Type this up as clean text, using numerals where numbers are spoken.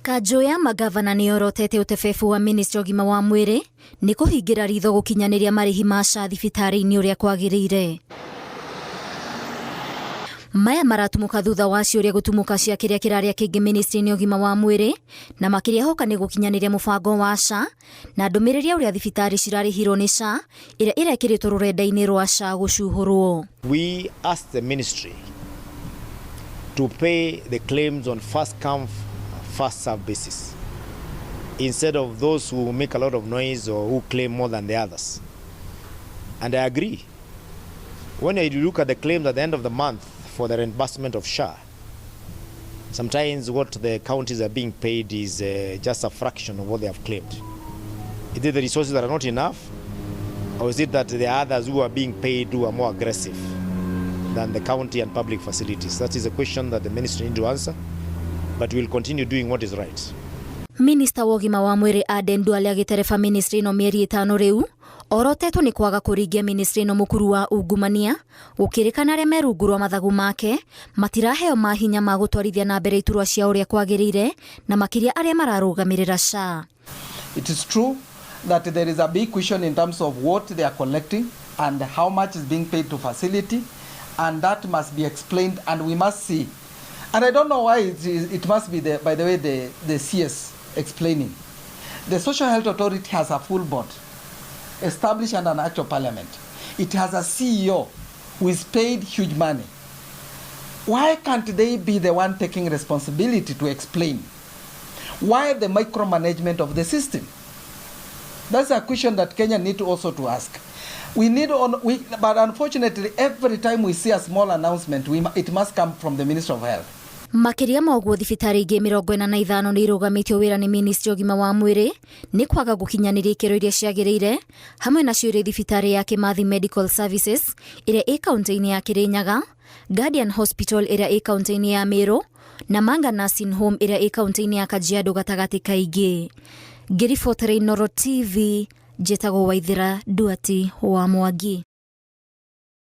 Kanjũ ya magavana nĩ yorotete ũtebebu wa ministry ũgima wa mwĩrĩ nĩ kũhingĩra ritho gũkinyanĩria marĩhi ma SHA thibitarĩ-inĩ ũrĩa kwagĩrĩire. Maya maratumũka thutha wa ciũria gũtumũka cia kĩrĩa kĩrarĩa kĩngĩ ministry-inĩ ũgima wa mwĩrĩ na makĩria hoka nĩ gũkinyanĩria mũbango wa SHA na ndũmĩrĩri ya ũrĩa thibitarĩ cirarĩhirwo nĩ SHA ĩrĩa ĩrekĩrĩtwo rũrenda-inĩ rwa SHA gũcuhũrwo. We asked the ministry to pay the claims on first come, first serve basis instead of those who make a lot of noise or who claim more than the others. And I agree. When you look at the claims at the end of the month for the reimbursement of SHA, sometimes what the counties are being paid is just a fraction of what they have claimed. Is it the resources that are not enough? Or is it that there are others who are being paid who are more aggressive than the county and public facilities? That is a question that the ministry need to answer, but we'll continue doing what is right. Minista wa ũgima wa mwĩrĩ Aden Duale agĩtereba ministry ĩno mĩeri 5 rĩu orotetwo nĩ kwaga kũringia ministry ĩno mũkuru wa ungumania gũkĩrĩkana arĩa me rungu rwa mathagu make matiraheo mahinya ma gũtwarithia na mbere iturwa cia ũrĩa kwagĩrĩire na makĩria arĩa mararũgamĩrĩra SHA. It is true that there is a big question in terms of what they are collecting and how much is being paid to facility, and that must be explained, and we must see. And I don't know why it must be, by the way, the CS explaining. The Social Health Authority has a full board established under an act of parliament. It has a CEO who is paid huge money. Why can't they be the one taking responsibility to explain? Why the micromanagement of the system? That's a question that Kenya need to also to ask. We need on, we, but unfortunately, every time we see a small announcement, it must come from the Minister of Health. Makĩria ma ũguo, thibitarĩ ingĩ 45 nĩ irũgamĩtio wĩra nĩ ministry ũgima wa mwĩrĩ nĩ kwaga gũkinyanĩria ikĩro iria ciagĩrĩire, hamwe nacio irĩ thibitarĩ ya Kimathi Medical Services ĩrĩa ĩ kaunti-inĩ ya Kirinyaga, Guardian Hospital ĩrĩa ĩ kaunti-inĩ ya Meru na Manga Nursing Home ĩrĩa ĩ kaunti-inĩ ya Kajiado gatagatĩ kaingĩ. Ngĩribotera Inooro TV, njĩtagwo Waithĩra Duati wa Mwangi.